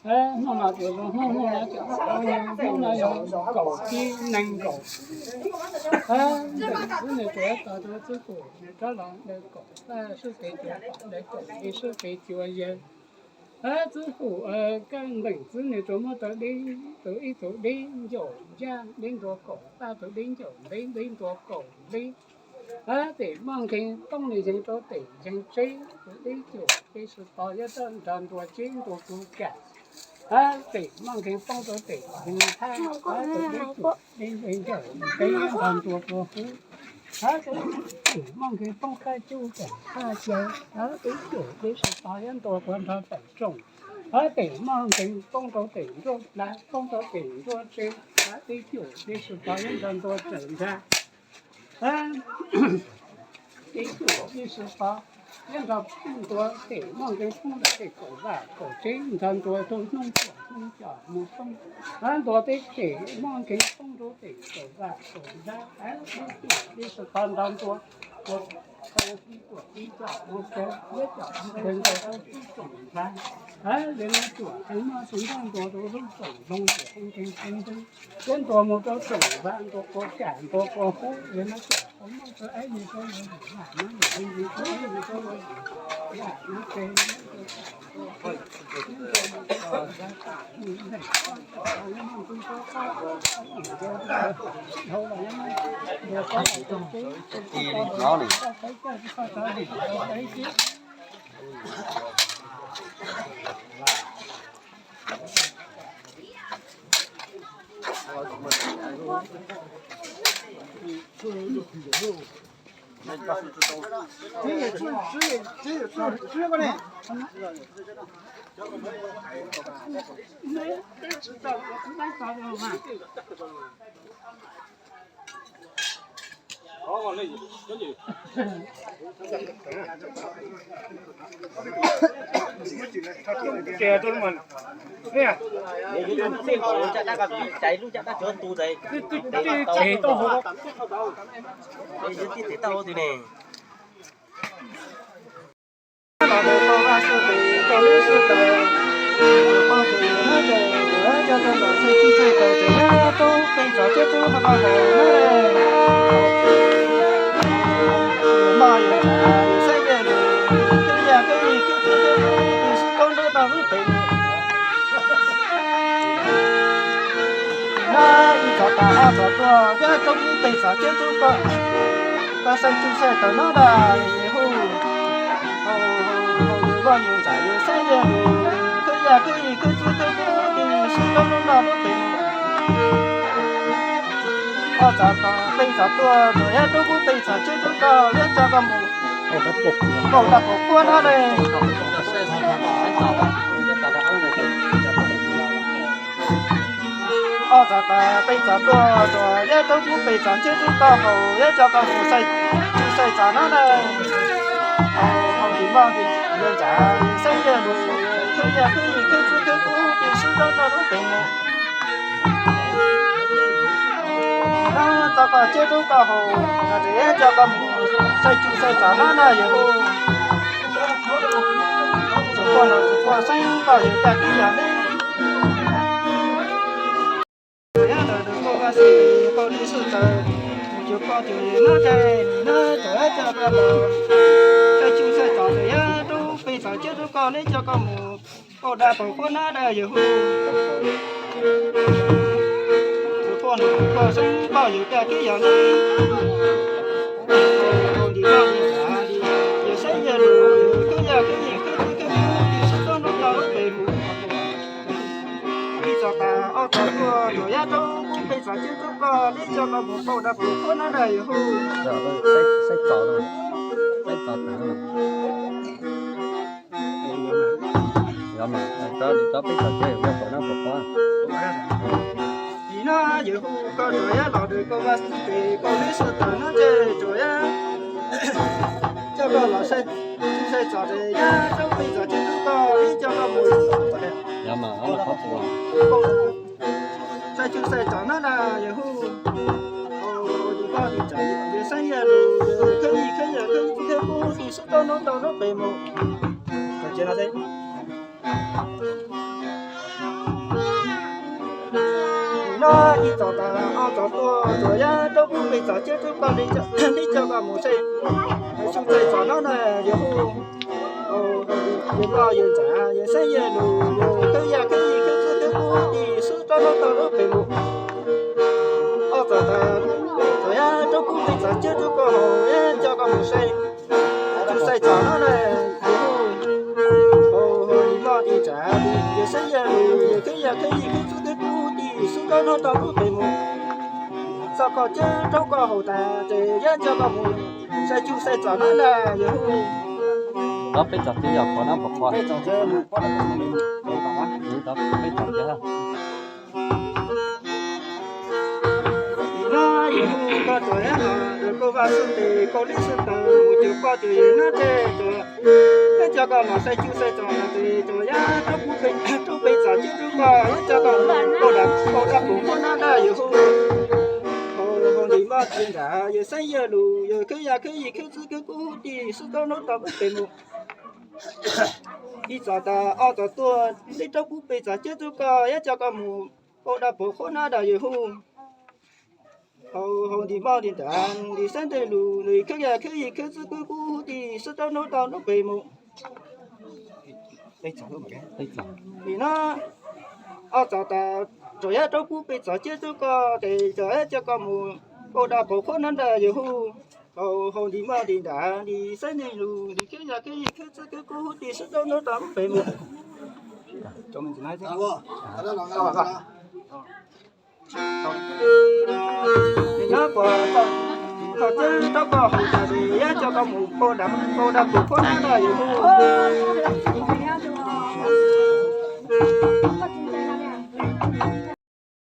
Hnub no tus zoo hnub, hnub no tus zoo hnub, hnub no yog kaum tsib nees nkaum. Ntawm xwb nws tsuas tau rau txwj kum nws rov los ntawm kaum paj sib kev cua, ntawm kaum peb sib kev cua yawg. Txwj kum kaj npeem xwb nws tsuas muab tau dib, tus ib tug dib ncaum ncaj, dib ntua kaum paj, tus dib ncaum ntev, dib ntua kaum ntev. Tim moj nkeeg poob nws yees rau tim yees tseb, tus dib cuam peb sib pov yog rau nrog ntua tseb ntua kuv kam. Tim moj nkeeg poob rau tim yees thaj, tus dib cuam dib ncaum ntev nrog ntua kuv hub. Tim moj nkeeg poob qab cuj kam thaj caw, dib cuam peb sib pov yog ntua kuv nrog tawm rooj. Tim moj nkeeg poob rau tim nruab plab, poob rau tim nruab tseb, dib cuam peb sib pov yog nrog ntua tawm nrag. Dib cuam peb sib pov yog nrog ntua tim moj nkeeg poob ntawm tim kaum vaj kaum tseb nrog ntua rau hnub cuam hnub com mus poob. Ntua teb tim moj nkeeg poob rau tim kaum vaj kaum nrag, dib cuam peb sib pov nrog ntua ua dib cuam ib com mus poob, ib com mus poob ntua rau lub rooj nrag. Yog no cuam heev no tus nrog ntua rau lub rooj zoov tim moj nkeeg poob ntug. Yog ntua mus rau rooj vaj ntua kua kam ntua kua hub, yog no cuam qhov muaj rau ib yig rau yawg yim lam no yim yig rau ib yig rau yawg yim lam no ces Ib txov tas ob txov tuaj, yog rau kuv pem txov ceb rub koj, koj xaij tsuj xaij taws nab dab yim hu. Hau hau hau yus loj yus ntsam yus saib yog lus, khwb yaj khwb yim khwb txwv khwb kub tis sib rau lub noj lub pem. Ob txov tas peb txov tuaj, tsuas yog rau kuv pem txov ceb rub koj, yog coj koj mus kaum dab kaum qhuab nab ne. Ob txov tas peb txov tuaj, tsuas yog rau kuv pem txov ceb rub koj, haus yog coj koj mus xaij tsuj xaij taws nab ne. Hau hau tis loj tis ntsam yus saib yog lus, khwb yaj khwb yim khwb txwv khwb kub tis sib rau noj lub pem. Nab txoj koj ceb rub koj haus, yog coj koj mus xaij tsuj xaij taws nab na yus hu. Tsuas quaj no tsuas quaj xeeb koj yus caj tib yam li. Yog ntawm nws koj vaj xwb tis koj li sub taws, mus cuag koj tus nab ces nws nab tsuas coj koj los xaij tsuj xaij taws, yog rub pem txov ceb rub koj li coj koj mus pauj dab pauj qhuab nab na yus hu. Tsuas quaj no tsuas quaj xeeb koj yus caj tib yam li. Yus saib yog lus, khwb yaj khwb yim khwb txwv khwb kub tis sib rau noj lub pem mus. Ib txov tas ob txov tuaj, tsuas yog rau kuv pem txov ceb rub koj li coj koj mus pauj dab pauj qhuab nab na yus hu. Nim no yus hu koj tsuas yog los ntawm koj vaj xwb tis koj li sub taws nab ces tsuas yog coj koj los xaij tsuj xaij taws ces yog rub pem txov ceb rub koj li coj koj mus xaij tsuj xaij taws nab na yus hu. Yus saib yog lus, khwb yaj khwb yim khwb txwv khwb kub tis sib rau noj lub pem mus. Ces no xwb. Nim no ib txog tas ob txog tuaj, tsuas yog rau pub peb txog ceb rau koj li, coj koj mus saib, saib txog no na yawg hu. Yawg poj yawg ntxhais yawg xeeb yawg lus, yawg khwb yaj khwb yij khwb txwv khwb kub tij xwb rau hnub tau lub pem mus. Ob txog tas, tsuas yog rau pub peb txog ceb rau koj haus, coj koj mus saib, tus saib txog no na yawg hu. Nim no ib txog tas, yawg xeeb yawg lus, yawg khwb yaj khwb yij khwb txwv khwb kub tij xwb rau hnub tau lub pem mus. Txog koj ceb rau koj haus tas ces yawg coj koj mus saib cub saib txog no na yawg hu. Peb txog ceb yog qhov no pom qhov, peb txog ceb, peb txog ceb. Nim no yawg hu koj tsuas yog koj vaj xwb tes koj li xwb taws mus cuag poj cuag yawg no ces tsuas yog coj koj los saib cub saib txog no ces tsuas yog rau pub peb, rau peb txog ceb rau koj, yawg coj koj mus ua dab, ua dab pus qhuab nab na yawg hu. Haus ntim maj ntim nram, yawg xeeb yawg lus, yawg khwb yaj khwb yij khwb txwv khwb kub tij xwb rau hnub tau lub pem mus. Ib txog tas ob txog tuaj, li rau pub peb txog ceb rau koj, yawg coj koj mus ua dab pus qhuab nab na yawg hu. Haus ntim maj ntim nram, ntim xeeb yawg lus, ntim khwb yaj khwb yij khwb txwv khwb kub tij xwb rau hnub tau lub pem mus. Nim no ob txog tas, tsuas yog rau pub peb txog ceb rau koj ces tsuas yog coj koj mus ua dab pus qhuab nab na yawg hu. Haus ntim maj ntim nram, ntim xeeb yawg lus, ntim khwb yaj khwb yij khwb txwv khwb kub tij xwb rau hnub tau lub pem mus. Nyob puas tau ceb rau koj haus tas ces yawg coj koj mus ua dab, ua dab pus qhuab nab na yawg hu.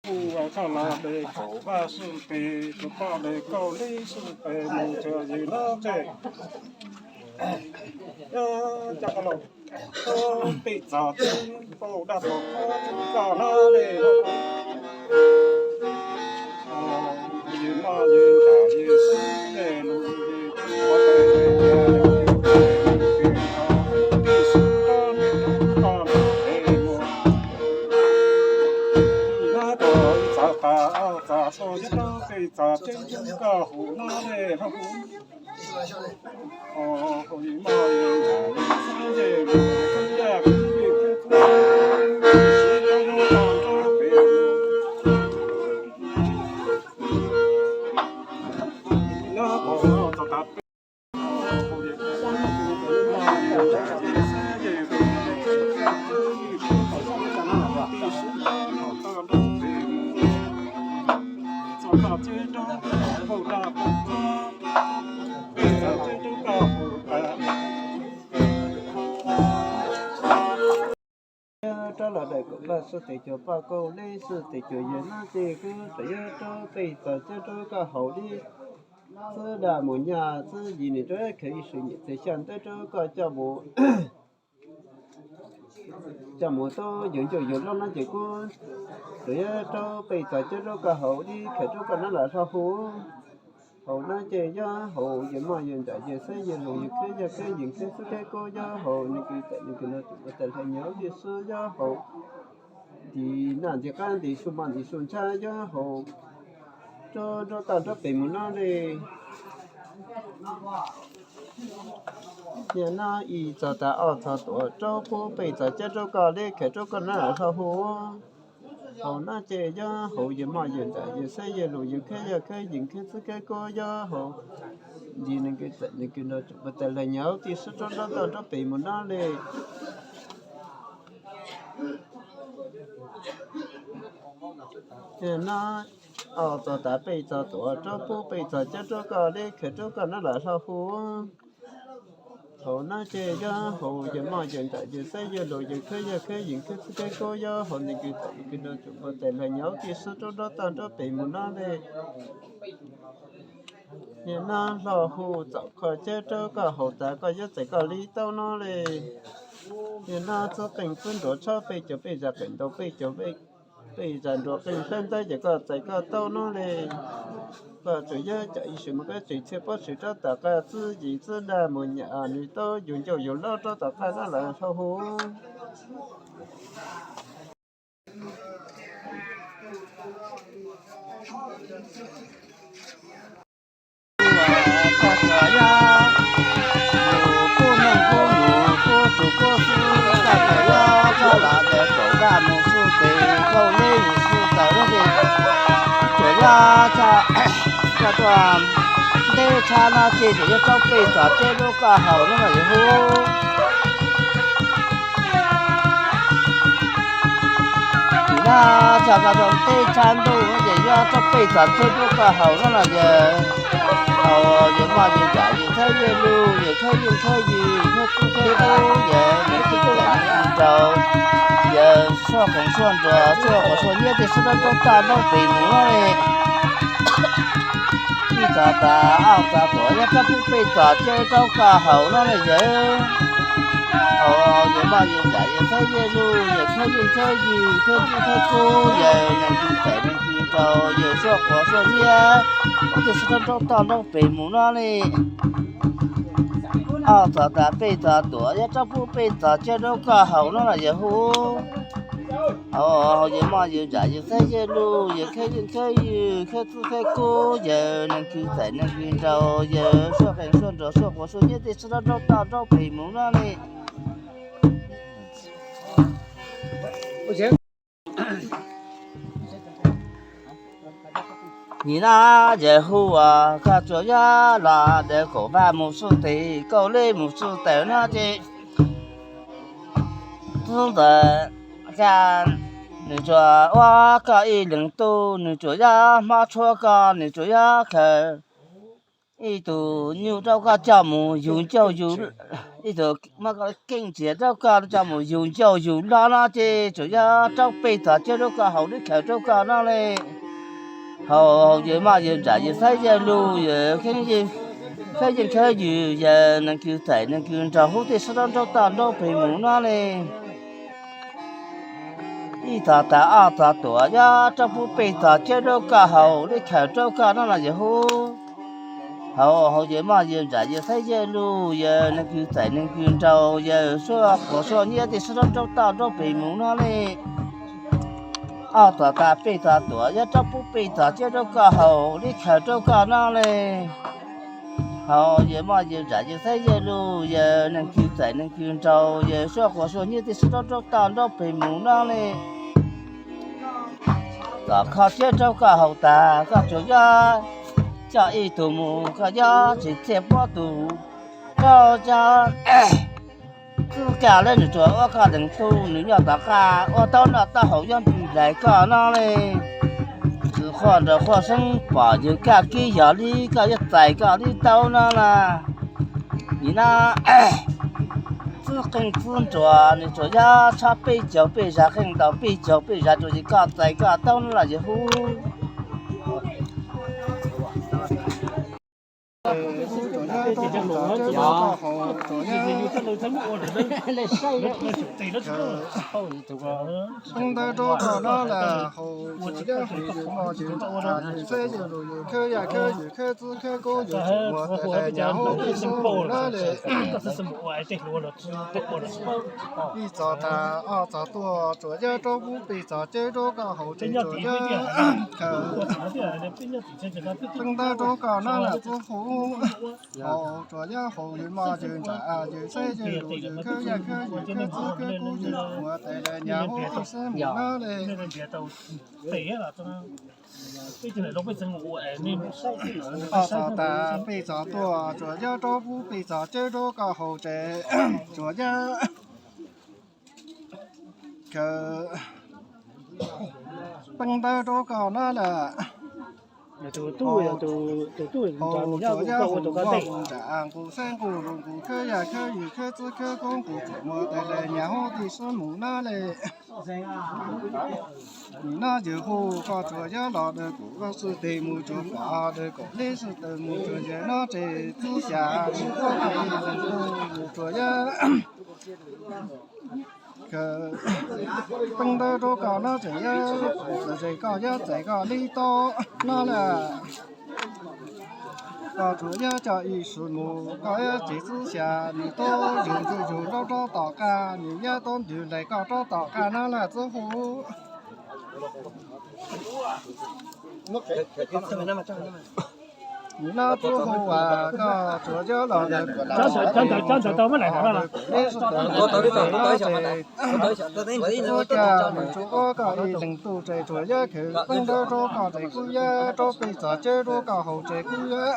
Hu ua txoj los de kaum vaj xwb pes, tus poj de kaum lib xwb pes mus cuag yawg no ces yawg coj koj los peb txog ceb rau koj, dab pus qhuab nab na yawg hu. Yawg maj yawg nram, yawg xeeb yawg lus, yawg txwv khwb kub tij xwb rau hnub tau lub pem mus. Nim no txog tas ob txog tuaj, yawg rau peb txog ceb rau koj haus no na yawg hu. Haus ntim maj ntim nram, ntim xeeb yawg lus, ntim khwb yaj khwb yij khwb txwv khwb kub tij xwb rau hnub tau lub pem mus. Nim no txog tas peb rov los de kaum vaj xwb tes cuag poj, kaum lib xwb tes cuag yawg no ces kuj tsuas yog rau peb txog ceb rau koj haus li xwb, dab mus nyab xwb, yim nim rau khaws ib sim nyiam txiag xyab ntawv rau koj coj mus, coj mus tau yawg ncauj yawg laub no ces kuj tsuas yog rau peb txog ceb rau koj haus li khaws rau koj nab los hlo hu. Haus no ces yawg haus, yawg maj yawg nram, yawg xeeb yawg lus, yawg khwb yaj khwb yij khwb txwv khwb kub yawg haus, nws kws txawm nws kws no tsuas ua tag lawm nyob li xwb yawg haus. Ntim naj ntim qab ntim su maj ntim su ntsha yawg haus rau nraub toj nraub pem mus no li. Nim no ib txog tas ob txog tuaj, rau pub peb txog ceb rau koj li khaws rau koj nab los hlo hu. Haus no ces yawg haus, yawg maj yawg nram, yawg xeeb yawg lus, yawg khwb yaj khwb yij khwb txwv khwb kub yawg haus. Ntim nws kws txawm nws kws no tsuas ua tag lawm nyob li xwb rau nraub toj nraub pem mus no li. Nim no ob txog tas peb txog tuaj, rau pub peb txog ceb rau koj li khaws rau koj nab los hlo hu. Haus no ces yawg haus, yawg maj yawg nram, yawg xeeb yawg lus, yawg khwb yaj khwb yij khwb txwv khwb kub yawg haus, nws kws txawm nws kws no tsuas ua tag lawm nyob li xwb rau nraub toj nraub pem mus no li. Nim no hlo hu txaus kho ceb rau koj haus tas koj yuav txais koj li tau no li. Nim no txwb qeej txwb nruas tshob peb caug peb zaj qeej ntaus peb caug peb zaj nruas qeej hlawv ntawv ces koj txais koj tau no li. Koj tsuas yog cov ib sim mus koj tseem txhia pob tsuas rau tom qab txwb yim txwb nra mus nyam nws tau yug ncauj yug laub rau tom qab nab los hlo hu. Tsuas yog coj tuaj nteb tshab no ces tsuas yog rau pej txom coj rau koj haus no los yog hu. Nim no coj koj tuaj nteb tshab ntuj no ces yog rau pej txom coj rau koj haus no los yog haus, yawg moj yawg nram yawg txhab yawg lug, yawg khawb yeej khawb yws, khawb tub khawb kub, yawg neeg tub txais neeg tub nraug, yawg suab qees suab nruas, suab quav suab nyiab tej sab roob roob toj roob pem mus no li. Ib txog tas ob txog tuam, yog rau pub pej txom coj rau koj haus no li yawg. Haus yawg moj yawg nram yawg txhab yawg lug, yawg khawb yeej khawb yws, khawb tub khawb kub, yawg neeg tub txais neeg tub nraug, yawg suab quav suab nyiab tej sab roob roob toj roob pem mus no li. Ob txog tas pej txog tuam, yog rau pub pej txom coj rau koj haus no los yawg hu. Haus yawg moj yawg nram yawg txhab yawg lug, yawg khawb yeej khawb yws, khawb tub khawb kub, yawg neeg tub txais neeg tub nraug, yawg suab qees suab nruas, suab quav suab nyiab tej sab roob roob toj roob pem mus no li. Nim no yawg hu uas koj tsuas yog los daws kaum vaj mus xub tes, kaum leb mus xub taws no ces tub ntawd nws tsuas ua koj ib leeg tub, nws tsuas yog hmob tshuab koj, nws tsuas yog khaws ib tug nyuj rau koj coj mus yug ncauj yug, ib tug muab keej nrhiav rau koj coj mus yug ncauj yug log no ces tsuas yog rau pej txom coj rau koj haus li khaws rau koj no li. Haus yawg moj yawg nram yawg txhab yawg lug, yawg khawb yeej khawb yws, yawg neeg tub txais neeg tub nraug, hu tej sab roob roob toj roob pem mus no li. Ib txog tas ob txog tuam, yog rau pub pej txom coj rau koj haus li khaws rau koj no los yawg hu. Haus haus yawg moj yawg nram yawg txhab yawg lug, yawg neeg tub txais neeg tub nraug, yawg suab quav suab nyiab tej sab roob roob toj roob pem mus no li. Ob txog tas pej txog tuam, yog rau pub pej txom coj rau koj haus li khaws rau koj no li. Haus yawg moj yawg nram yawg txhab yawg lug, yawg neeg tub txais neeg tub nraug, yawg suab quav suab nyiab tej sab roob roob toj roob pem mus no li. Tom kho siab rau koj haus tas, koj tsuas yog coj ib tug mus, koj yog tsis txhiaj puab tus rau cov tub kaj lawm, nws tsuas ua koj leeg tub, nws nyob tom qab ua taub noj taub haus, yog nplais koj no li. Txwm qhuaj nraug qhuaj seeb pom yawg kaj kib yog li koj, yog txais koj li tau no na. Nim no txwb qeej txwb nruas, nws tsuas yog tshob peb caug peb zag, qeej ntaus peb caug peb zag rau ces koj txais koj taub no los yawg hu. Peb ntawd rau koj no las haus tsuas yog haus yawg moj yawg nram yawg txhab yawg lug, yawg khawb yaj khawb yws, khawb txwb khawb kub, yawg tsuas muaj tes lais nyam hub tib sub mus na li. Ib txog tas ob txog tuam, tsuas yog rau pub pej txom coj rau koj haus ces tsuas yog khaws. Peb ntawd rau koj no las txwb hu. Haus tsuas yog haus yawg moj yawg nram yawg txhab yawg lug, yawg khawb yaj khawb yws, khawb txwb khawb kub, yawg tsuas muaj tes lais nyam hub tib sub mus na li. Ob txog tas pej txog tuam, tsuas yog rau pub pej txom coj rau koj haus ces tsuas yog khaws. Peb ntawd rau koj no las haus tsuas yog haus nqus moj nqus nram, nqus xeeb nqus lus, nqus khawb yaj khawb yws, khawb txwb khawb kub, nqus tsuas muaj tes lais nyam hub tib sub mus na li. Nim no yawg hu koj tsuas yog los daws kaum vaj xub tes mus, tsuas pom daws kaum leb xub taws mus, tsuas yawg no tsev txwb xya tsis muaj koj ib leeg tub, tsuas yog khaws. Peb ntawd rau koj no tseem yog txawm ze koj yog txais koj li tau no las. Koj tsuas yog coj ib sim mus, koj yog tsev xwb xya, nws tub yug ntsuj yug rov rov tom qab, nws yog tub ntws lais koj rov tom qab no lawm txwb hu. Nws no txwb hu as koj tsuas yog los ntawm kuv, txwb kiag nws tsuas ua koj ib leeg tub ces tsuas yog khwv teeb ntawv rau koj ces kuv yog rau peb txoj cawv rau koj haus ces kuv yog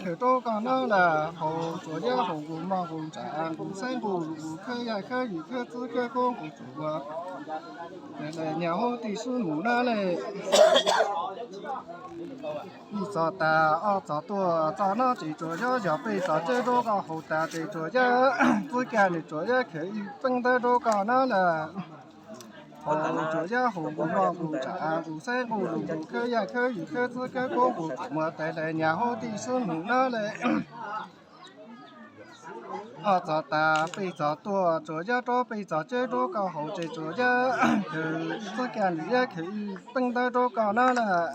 khwv rau koj no lawm. Haus tsuas yog haus nqus mov nqus ntsa nqus xeeb nqus lus nqus khawb yaj khawb yws khawb txwb khawb kub nqus tsuas muaj, niam huv tij sib mus no li. Ib txoj tas ob txoj tuaj txoj no ces tsuas yog yog peb txoj cawv rau koj haus tas ces tsuas yog txwb kiag nws tsuas yog khwv ib teeb ntawv rau koj no lawm. Haus tsuas yog haus nqus mov nqus ntsa nqus xeeb nqus lus nqus khawb yaj khawb yws khawb txwb khawb kub nqus tsuas muaj tais lais niam huv tij sib mus no li. Ob txoj tas peb txoj tuaj tsuas yog rau peb txoj cawv rau koj haus ces tsuas yog khwv txwb kiag nws yog khwv ib teeb ntawv rau koj no lawm.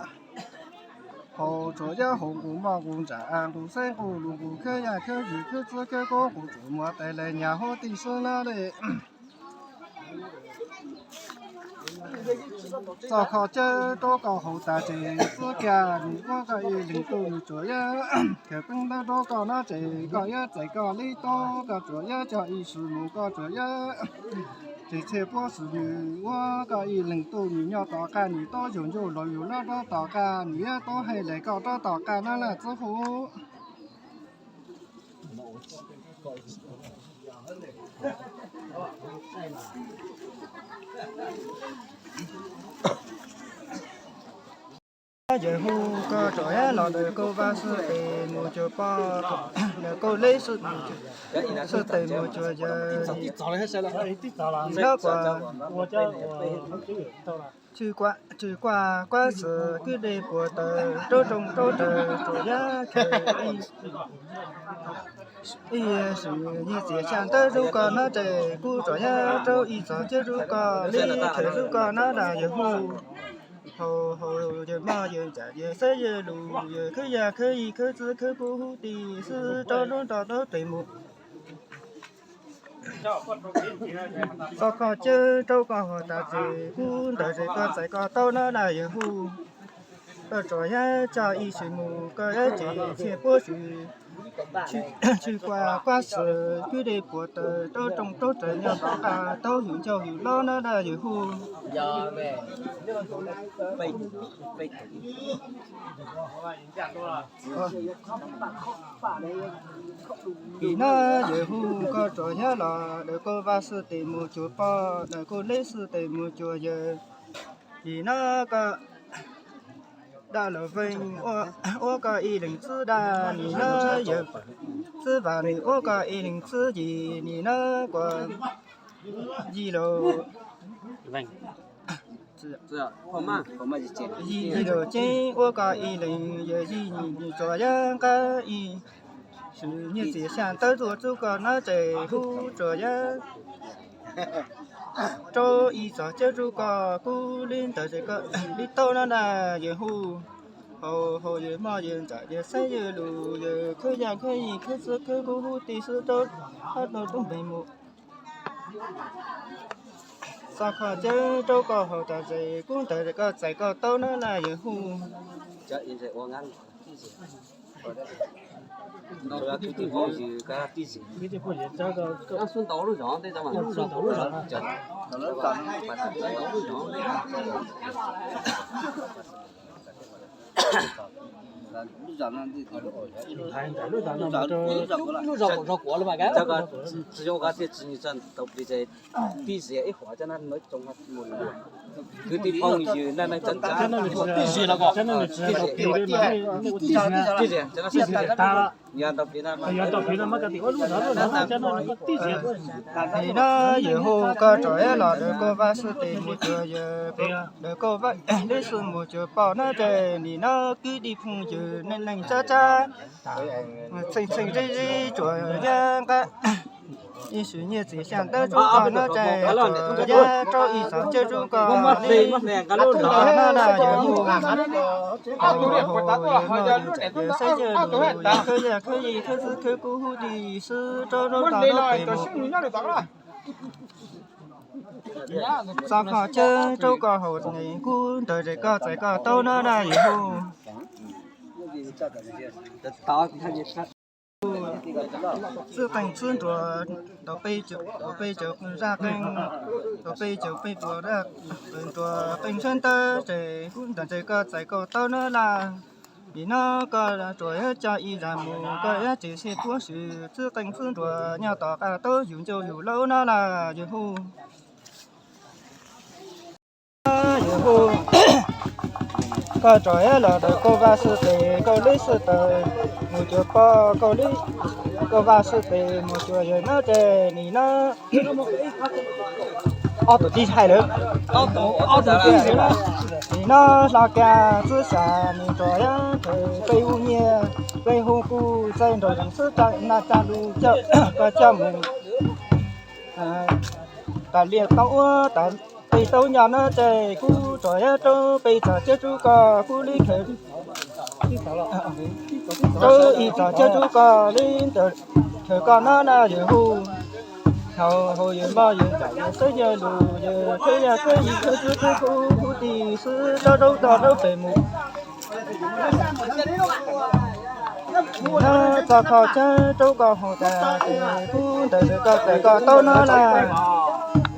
Haus tsuas yog haus nqus mov nqus ntsa nqus xeeb nqus lus nqus khawb yaj khawb yws khawb txwb khawb kub nqus tsuas muaj tais lais niam huv tij sib no li. Txoj kho cawv rau koj haus tas ces txwb kiag nws ua koj ib leeg tub nws tsuas yog khwv teeb ntawv rau koj no ces koj yog txais koj li tau, koj tsuas yog coj ib sim mus koj tsuas yog tsis txhiaj puab sim nws ua koj ib leeg tub nws nyob tom qab nws tub yug ntsuj lus yug loj rov tom qab nws yog tub hais lais koj rov tom qab no lawm txwb hu. Yawg hu koj tsuas yog los ntawm koj vaj xwb tes mus cuag poj, ntawm koj leb xwb tes mus cuag yawg. Nyob kuas tshwm kuaj kuab xwm kwj deg puas taws rau rooj rau raws tsuas yog khwv ib sim nyiaj txiag xya ntawv rau koj no ces kuv tsuas yog rau ib txoj cawv rau koj li khwv rau koj no na yawg hu. Haus haus yawg moj yawg ntsam yawg xeeb yawg lus yawg khwb yaj khwb yij khwb txwb khwb kub huv tij xwb rau rooj rau raws tes mus. Txoj kho cawv rau koj haus tas ces kuv ntawd ces koj txais koj tau no na yawg hu. Koj tsuas yog coj ib sim mus koj yog tsis txhiaj puab sim, tshwm kuaj kuab xwm kwj deg puas taws rau rooj rau raws nyob tom qab tau yug ncauj yug loj no na yawg hu. Nim no yawg hu koj tsuas yog los ntawm koj vaj xwb tes mus cuag poj, ntawm koj leb xwb tes mus cuag yawg. Nim no koj dab laug Veej ua koj ib leeg txwb dab, nim no yawg txwb Vam nws ua koj ib leeg txwb yim, nim no kuas yij laug, yij laug Ceeb ua koj ib leeg yawg yij, nws tsuas yog nqa ib sim nyiaj txiag xya ntawv tuaj rau koj no ces kuv tsuas yog rau ib txoj cawv rau koj, kuv li ntawd ces koj li tau no na yawg hu. Haus haus yawg moj yawg ntsam yawg xeeb yawg lus yawg khwb yaj khwb yij khwb txwb khwb kub huv tij xwb rau hab rau tub npeeg mus. Txoj kho cawv rau koj haus tas ces kuv ntawd ces koj txais koj tau no na yawg hu. Lub zos kuv los mas, tsis yog ua koj thiaj tsis tau plis ces tib ziag ib huam cov no nws tsoo mus kwv tij phooj ywg neej tsa, tib ziag, yog tau plis no. Nim no yawg hu koj tsuas yog los ntawm koj vaj xwb tes mus cuag yawg, ntawm koj vaj leb xwb mus cuag poj no ces nim no kwv tij phooj ywg neej neej tsa tsa, txheej txheej zeb zeb tsuas yog nqa Ib sim nyiaj txiag xya ntawv rub koj no ces yog rau ib txog coj rub koj li no na yawg hu. Saib yawg lus yawg khawb yaj khawb yij khawb txwv khawb kub huv tib si rau rau tau rau pem mus. Txog qhov coj rub koj haus ces kub ntawd ces koj txais koj tau no na yawg hu. Txwj qeej txwb nruas tau peb caug, tau peb caug zaj qeej, tau peb caug peb puas zaj qeej nruas qeej sab ntawd ces kub ntawd ces koj txais koj tau no na. Nim no koj tsuas yog coj ib zaj mus koj yog tsis xij puab swm txwj qeej txwb nruas nyob tom qab tau yus ncauj yus laub no na yawg hu. Yawg hu, koj tsuas yog los ntawm kauj vaj xwb tes kauj lib xwb taws mus cuag poj kauj lib, kauj vaj xwb tes mus cuag yawg no ces nim no ob tug tib hais lawm. Nim no hlo kag txwb xyas nws tsuas yog khaws peb ub nyiaj, peb hu kuj txaij nraug xwb na, caj lus koj coj mus tas liaj tau ua tas peb tau nyob no ces kuj tsuas yog rau peb txog coj rub koj kuj li khaws, rau ib txog coj rub koj li ntawd khaws koj no na yawg hu. Haus haus yawg moj yawg ntsam yawg saib yawg lus yawg khawb yaj khawb yij khawb txwv khawb kub huv tib si rau rau tau rau pem mus. Nim no txog qhov coj rub koj haus tas ces kub ntawd ces koj txais koj tau no na.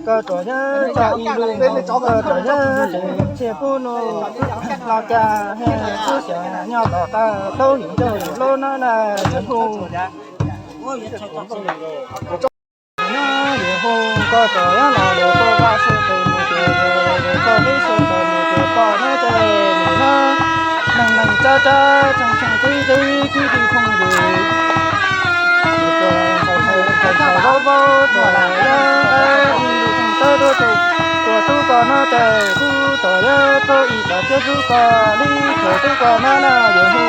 Koj tsuas yog coj ib lub mus, koj tsuas yog tseem txhiaj pub nus hlo kag txwb xyas nyob tom qab tau yus ncauj yus laub no na yawg hu. Nim no yawg hu, koj tsuas yog los lawm kauj vaj xwb tes mus cuag yawg, kauj lib xwb taws mus cuag poj no ces nim no neeg neeg tsab tsab tshee tshee qib qib kwv tij phooj ywg, ntxhais ntxhais vaub vaub tsuas yog ib lub tshee tawb rub rau, tsuas rub koj no ces kuj tsuas yog rau ib txog coj rub koj li khaws rub koj no na yawg hu.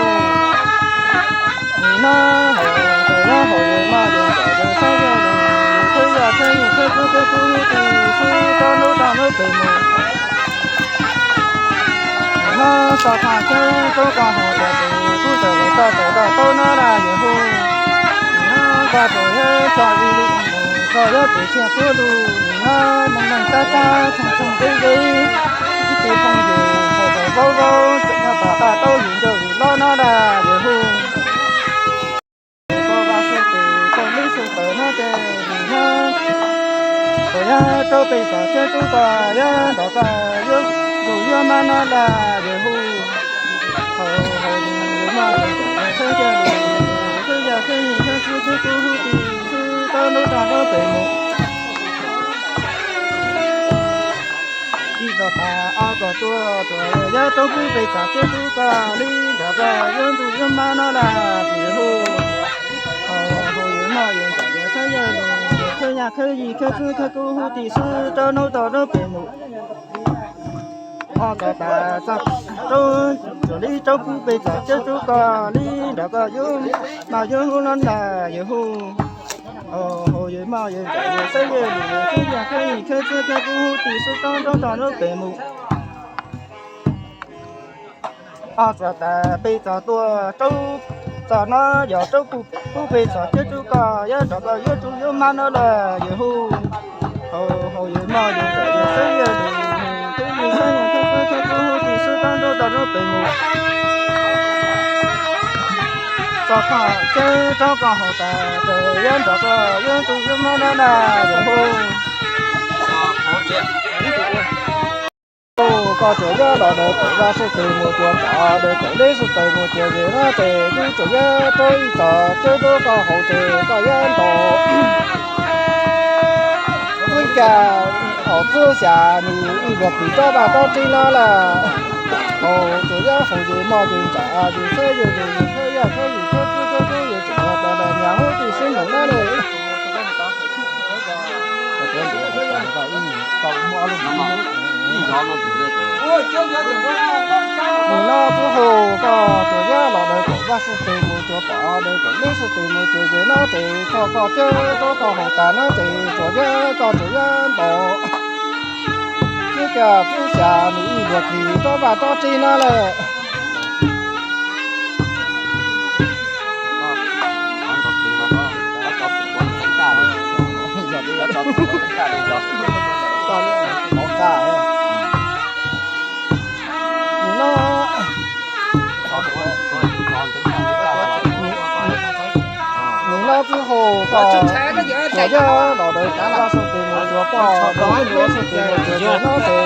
Nim no haus tsuas yog haus yawg moj yawg ntsam yawg saib yawg lus yawg khawb yaj khawb yij khawb txwv khawb kub huv tib si rau rau tau rau pem mus. Nim no txog qhov coj rub koj haus tas ces kuj txais koj txais koj tau no na yawg hu. Nim no koj tsuas yog coj ib lub mus, koj yog tsis txhiaj pub nus, nim no neeg neeg tsab tsab tshee tshee qib qib kwv tij phooj ywg, ntxhais ntxhais vaub vaub tsuas yog tom qab tau yus ncauj yus laub no na yawg hu. Kauj vaj xwb tes kauj lib xwb taws no ces nim no tsuas yog rau peb txog coj rub koj, yog nrog koj yuav ntuj yuav mab no na yawg hu. Haus haus yawg moj yawg ntsam yawg saib yawg lus yawg khawb yaj khawb yij khawb txwv khawb kub huv tib si rau rau tau rau pem mus. Ib txog tas ob koj tuaj tsuas yog rau pub peb txog coj rub koj li nrog koj yuav ntuj yuav mab no na yawg hu. Haus haus yawg moj yawg ntsam yawg saib yawg lus yawg khawb yaj khawb yij khawb txwv khawb kub huv tib si rau rau tau rau pem mus. Ob txog tas txog rau, tsuas li rau pub peb txog coj rub koj li nrog koj yuav mab yuav hu no na yawg hu. Haus haus yawg moj yawg ntsam yawg saib yawg lus yawg khawb yaj khawb yij khawb txwv khawb kub huv tib si rau rau tau rau pem mus. Ob txog tas peb txog tuaj rau txog no yog rau pub peb txog coj rub koj, yog nrog koj yuav ntuj yuav mab no na yawg hu. Haus haus yawg moj yawg ntsam yawg saib yawg lus yawg khawb yaj khawb yij khawb txwv khawb kub huv tib si rau rau tau rau pem mus. Txog qhov coj rub koj haus tas ces yog nrog koj yuav ntuj yuav mab no na yawg hu. Koj tsuas yog los ntawm kauj vaj xwb tes mus cuag poj, ntawm kauj lib xwb taws mus cuag yawg no ces kuj tsuas yog rau ib txog coj rub koj haus ces koj yog nrog txwb kag, txwb xyas nws ib nplua plis rov vaj rov tsev no lawm. Haus tsuas yog haus yawg moj yawg ntsam yawg saib yawg lus yawg khawb yaj khawb yij khawb txwv khawb kub yawg tseem los tas tas nyas huv tib si mus na li. Nim no txwb hu koj tsuas yog los daws kaum vaj xwb tes mus tsuas pom, daws kaum leb xwb tes mus tsuas ze no ces koj, koj cawb rau koj haus tas no ces tsuas yog koj tsuas yog ntaus xwb cas xwb xyas nws ib luag plig rov vaj rov tsev no lawm. Nim no txwb hu koj tsuas yog los daws kaum vaj xwb tes mus tsuas pom, daws leb xwb tes mus tsuas ze no ces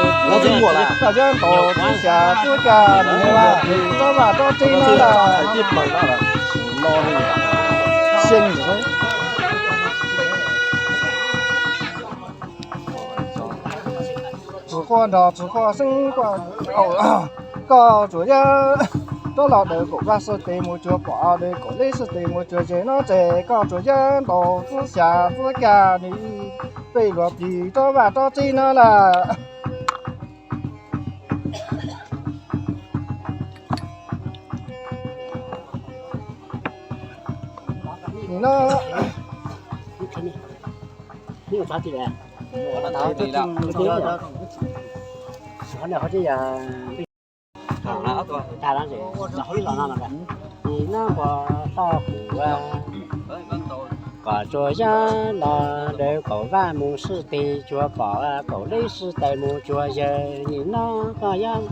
koj yog ntaus xwb xyas xwb cas nws ib luag plig rov vaj rov tsev no lawm. Tsis quaj nrog tsis quaj xeeb, koj tsuas yog rov los daws kaum vaj xwb tes mus tsuas pom, daws kaum leb xwb tes mus tsuas ze no ces koj tsuas yog ntaus xwb xyas xwb cas nws peb luag plig rov vaj rov tsev no lawm. Nim no nim no kuv toj kuv kom tsuas yog los daws kaum vaj mus xwb tes tsuas pom, kaum leb xwb tes mus tsuas ze, nim no koj yog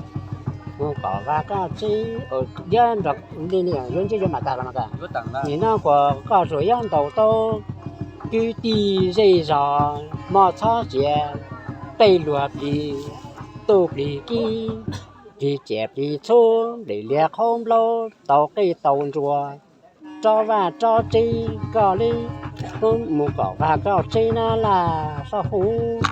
mus kaum vaj koj tsev, yog nrog li yuav ntsib yuav mam tag los mas. Nim no kuas koj tsuas yog ntaus tau kwv tij zej zos, mos txhob tsiav, peb luag plig, tu plig kib, plig ciam plig txhub, nplej liab qhaub nplaub, tau qij tau nruas, rov vaj rov tsev, koj li mus kaum vaj koj tsev na laj Sab Huv.